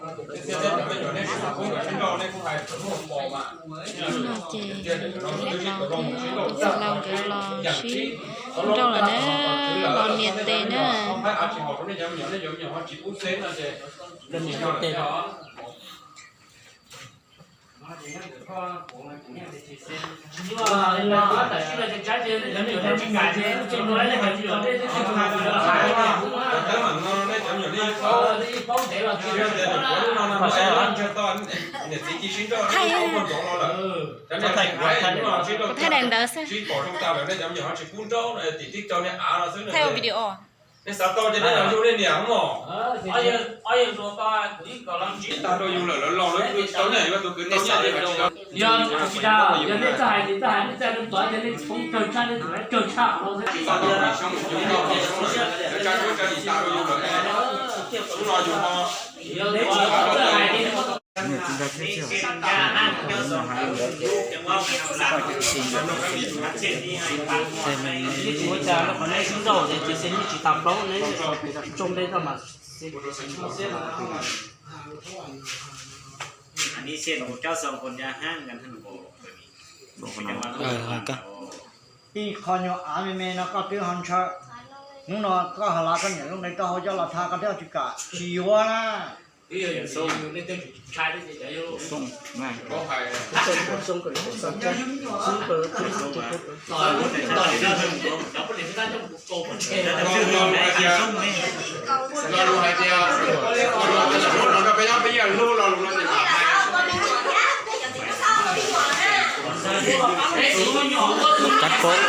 Hnub no ces los tus txiv laus nkawd los sib nrauj lawm na, los nias tes na. Thaij, thaij daim ntawd xwb. Thaij ua video. Ua cas qhov neb sib nrauj ces ces neb tsis tas plaub neb tsoo npe rau mas. Ib qho nyuag av me me no koj twb ho ntshaw. Hnub no koj ho lav koj niam lub nqe taub hau coj los tha koj thiaj tsis kam tsis yuav na. Cab pob.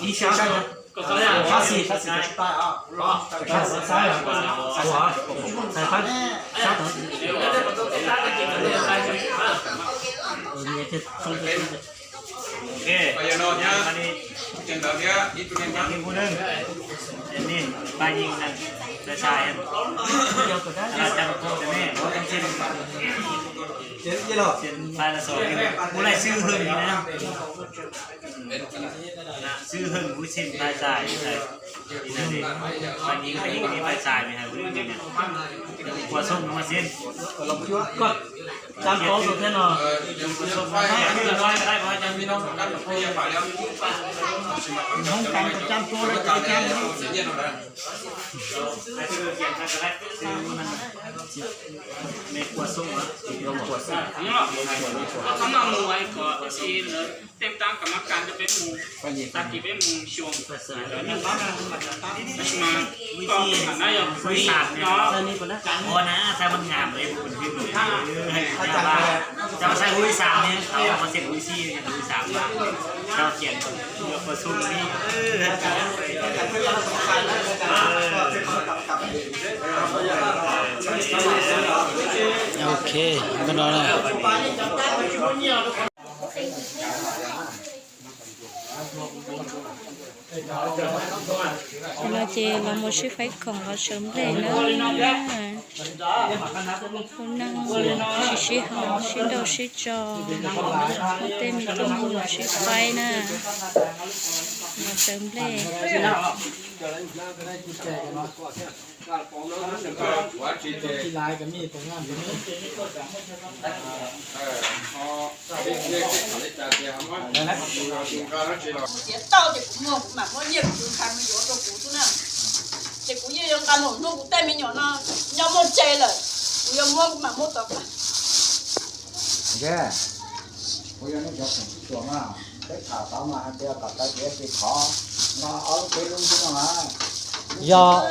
Ib sab, sab xis, sab xis, sab, sab, sab, sab, Xib Hwm huv xim phaj xais, phaj xais, phaj xais, kua xub no mas xib. Koj cab plaub rau thiab no. Hnub koj cab plaub rau cab cab. Mej kua xub, kua xub. Koj txhob maj mus, koj tsis, lawv tej dab kam mab kas rau peb mus, tag kis peb mus xyuas lawv neej nyob. Tab sis mas koj tham na yog free no. Ua na, thaij mab ngam, thaij mab ngam, thaij mab xib, thaij mab xib, thaij kua xub li. Ok, koj no na. Tam no ces los mus sib faib khoom los sawv nplej na. Ua neej sib sib haum sib nrauj sib tso, muab tej me tub me nyuam sib faib na, los sawv nplej. Kuv txiav tau ces kuv muag kuv mam muab nyiaj kuv tus ntxhais mus yuav rau kuv xwb na. Ces kuv yeej yuav nqa mus hnub kuv tej me nyuam no nyob muaj tsev lawm, kuv yuav muab kuv mam muab tau. Nce, kuv yog nej cov xeem sib tsuas mas, peb tham tau mas hais tias kom tau tiav ces thov nqa ob lub peb lub xwb no mas. Yog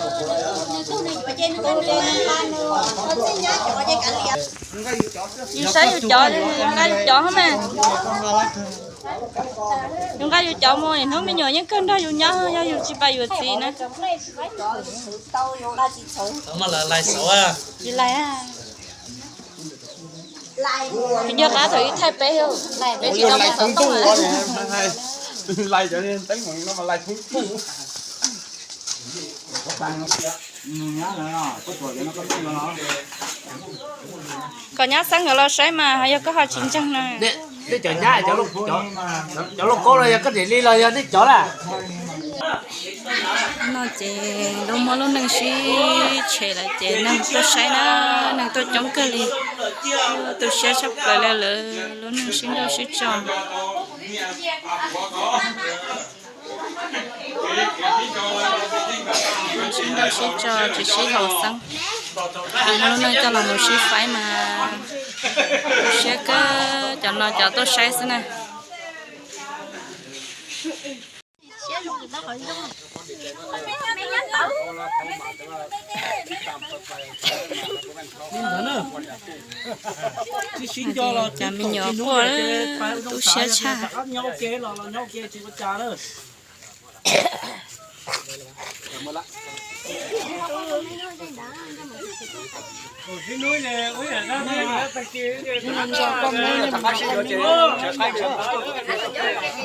yus saib yus cov, yus nqa yus cov mas, yus nqa yus cov mus hnub me nyuam yeej kawg nrog yus nyob, yog yus tsis pais yuav txiv na. Tsis lais. Nco qab thaum ib thaij peb, peb tsis tau muaj xov tooj. Lais cov teeb no mas lais thoob ntuj. Kom nyab Xeeb nkawd los saib mas ho yog koj ho tsis ntseeg no. Tej cov nyab, cov lauj kaub no yog koj niam li los yog nej cov lawm? No ces lub muab lub neej sib tshem lawm ces neeg tuaj saib na, neeg tuaj coob kawg li. Tu siab tshaj plaws li lawv lub neej sib nrauj sib tso. Sib nrauj sib tso tsis sib haum xeeb. Muab lub neej coj los mus sib faib mas tu siab kawg, cov no cov tuaj saib xwb na. Cov me nyuam quaj tu siab tshaj.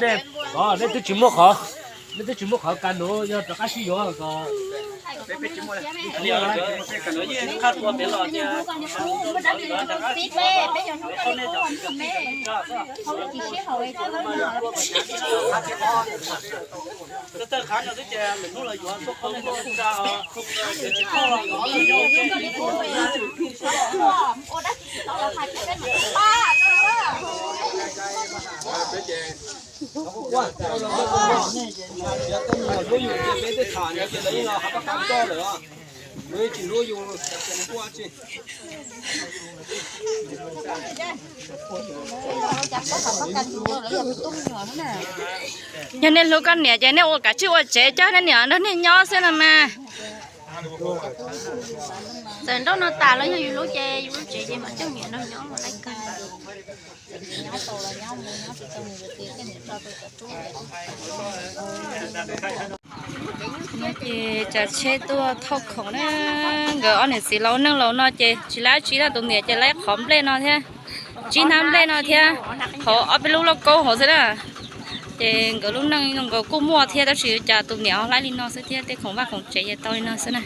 Nej twb tsis muaj qhov, nej twb tsis muaj qhov ka nuv yog rov qab sib yuav ko. Yog nej hlub koj niam ces nej ua kav tsij ua tsev coj nej niam nrog nej nyob xwb no mas. Txawm nrauj no tas los yog yus lub ces yus lub tsev ces mam coj niam nrog nyob mas laiv kawg. No ces tsav tsheb tuaj thauj khoom na. Nkawd ob niam txiv laus neej laus no ces tsis laib tsi, tus niam ces laib qhov nplej no thiab, tsib hnab nplej no thiab, hauv ob peb lub lauj kaub hauv xwb na. Ces nkawd lub neej nkawd kuj muaj thiab tab sis cas tus niam laib li no xwb thiab, tej khoom vaj khoom tsev ces tau li no xwb na.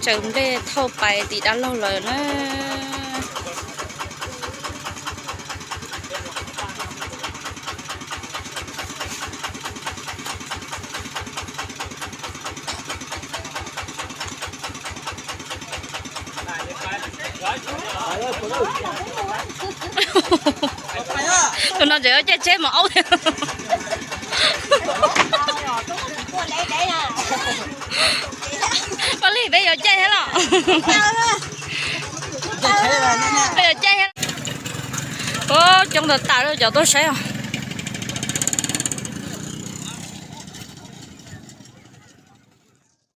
Tsaws nplej thauj pais tim dab laug lawm na. Tus no tseem yuav caij tsheb mus aub thiab. Paj Lis, peb yuav caij thiab los? Peb yuav caij thiab. Coob tas tas li cov tuaj saib os.